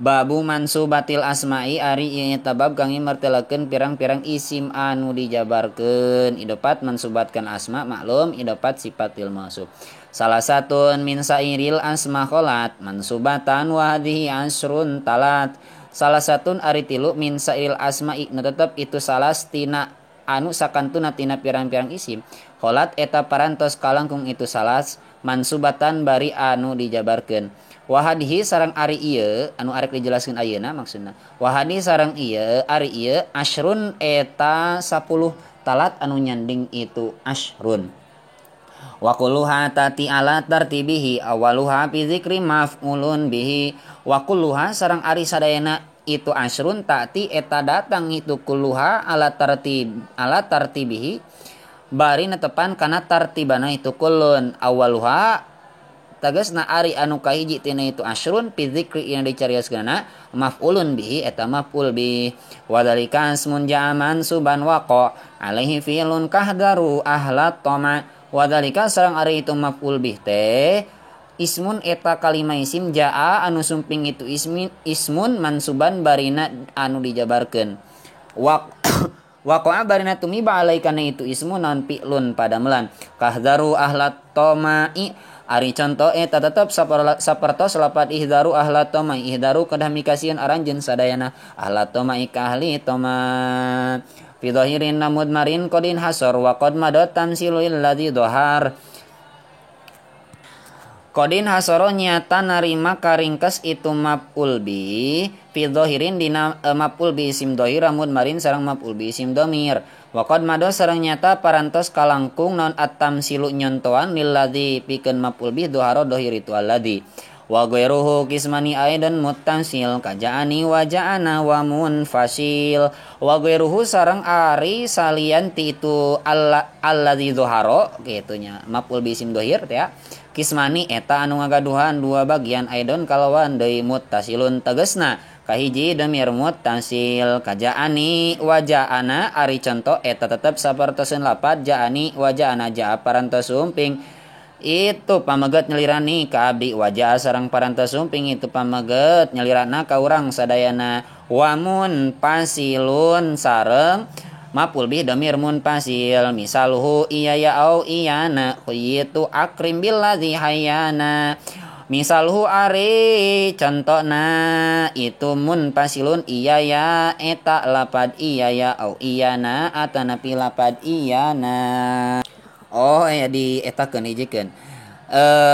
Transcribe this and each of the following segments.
Babu mansubatil asma'i ari ieu eta bab kangge martelakeun pirang-pirang isim anu dijabarkeun. Idopat mansubatkan asma maklum idopat sifatil mausuf. Salah satun min sairil asma kholat mansubatan wa hadhihi asrun talat. Salah satun ari tilu min sairil asma'i nu tetep itu salas tina anu sakantuna tina pirang-pirang isim. Kholat eta parantos kalangkung itu salas mansubatan bari anu dijabarkeun. Wahadihi sareng ari ieu anu arek dijelaskeun ayeuna maksudna. Wahadi sareng ieu ari ieu asrun eta 10 talat anu nyanding itu asrun. Wa kulluha tati ala tartibihi awaluha fi dzikri maf'ulun bihi. Wa kulluha sareng ari sadayana itu asrun tati eta datang itu kulluha ala tartib ala tartibihi bari netepan kana tartibana itu kullun awaluha tegasna ari anu kahiji tina itu asrun fi dzikri yang dicarioskeunana maf'ulun bihi eta maf'ul bih. Wa dzalika ismun ja'a mansuban waqa alaihi fi'lun kahdaru ahla tama. Wa dzalika sareng ari itu maf'ul bih teh ismun eta kalima isim ja'a anu sumping itu ismin ismun mansuban barina anu dijabarkeun. Waqa'a barina tumiba alaikana itu ismun non fi'lun padamelan kahdaru ahla tama'i. Ari conto eta tetep sapertos lapat ihdaru ahla tomai ihdaru kedah mikasieun aranjeun sadayana ahla tomai ka ahli toma. Fi dhahirin namud marin qadin hasor wa qad madad tamsilul ladzi dhahar. Qadin hasoro nyata narima karingkes itu maf'ul bi fi dhahirin dina maf'ul bi isim dhahir amud marin sareng maf'ul bi isim dhamir. Wa qad mado sareng nyata parantos kalangkung non at-tamsilu nyontoan lilladzi pikeun maf'ul bih dhahara dhahir itu alladzi. Wa ghairuhu kismani aidan muttasil kajaani wa ja'ana wa munfasil. Wa ghairuhu sareng ari salian ti itu alladzi dhahara kitu nya maf'ul bi isim dhahir teh ya. Kismani eta anu ngagaduhan dua bagian aidon kalawan deui muttasilun tegesna kahiji damir muttasil kajaani wa ja'ana ari conto eta tetep sapertoseun lapad ja'ani wa ja'ana ja'a parantos sumping itu pameget nyelirani ka abdi wa ja'a sareng parantos sumping itu pameget nyelirana ka urang sadayana wa munfasilun sareng maf'ul bih damir munfasil misaluhu iya ya au iyana khuyitu akrim billadzi hayyana. Misaluhu ari contona itu munfasilun iya ya eta lapad iya ya au iyana atanapi lapad iyana. Oh ya di etakeun hijikeun.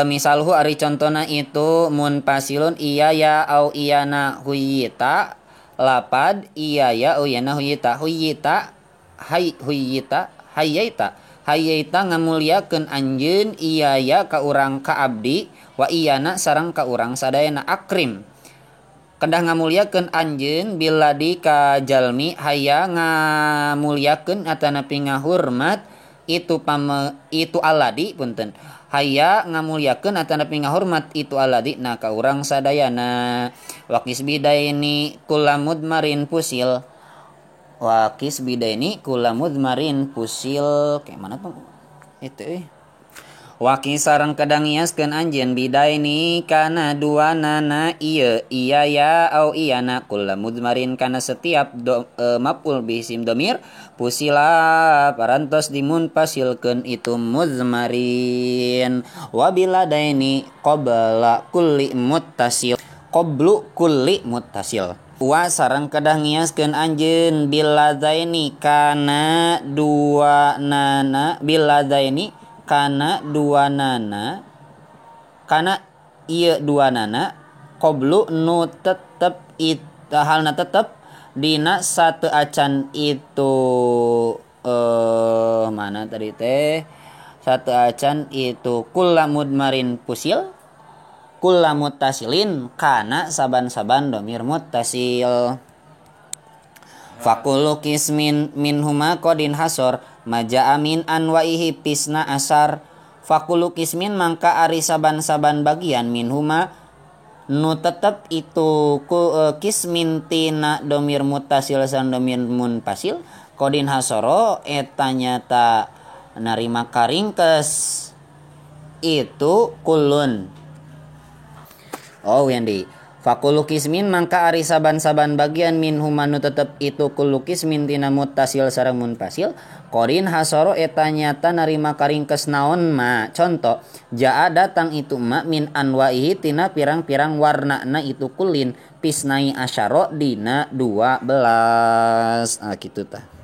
Misaluhu ari contona itu munfasilun iya ya au iyana huyita lapad iya ya au iyana huyita huyita hay huyita hayaita hayaita ngamuliakeun anjeun iya ya ka urang ka abdi wa iyana sareng ka urang sadayana akrim kedah ngamuliakeun anjeun biladi ka jalmi haya ngamuliakeun atanapi ngahurmat itu pame itu aladi punten haya ngamuliakeun atanapi ngahurmat itu aladi na ka urang sadayana. Waqis bidaini kulamudmarin pusil waqis bidaini kulamudmarin pusil kayak mana tuh itu Waqi sareng kadang ngiaskeun anjeun bidaini kana dua nana ieu iya ya au iyana kulamudmarin kana setiap maf'ul bih isim dhamir pusila parantos dimunfasilkeun itu mudmarin. Wabiladaini qabla kulli muttasil qablu kulli muttasil. Wa sareng kedah ngiaskeun anjeun biladaini kana dua nana biladaini kana dua nana kana ieu dua nana qablu nu tetep it halna tetep dina satu acan itu mana tadi teh satu acan itu kullamudmarin pusil kullamuttasilin kana saban-saban domir muttasil. Fakulu kismin minhuma qadin hasor maja'a min anwaihi pisna asar. Fakulu kismin mangka ari saban-saban bagian minhuma Nu tetep itu ku kismin tina domir muttasil sareng domir munfasil qadin hasoro eta nyata narima karingkes itu kulun. Oh yang di fakulu kismin mangka ari saban-saban bagian min humanu tetep itu kullu kismin tina muttasil sareng munfasil qorin hasoro eta nyata narima karingkes naon ma. Contoh jaa datang itu ma min anwaihi tina pirang-pirang warnana itu kulin pisnai asyara dina 12. Ah kitu tah.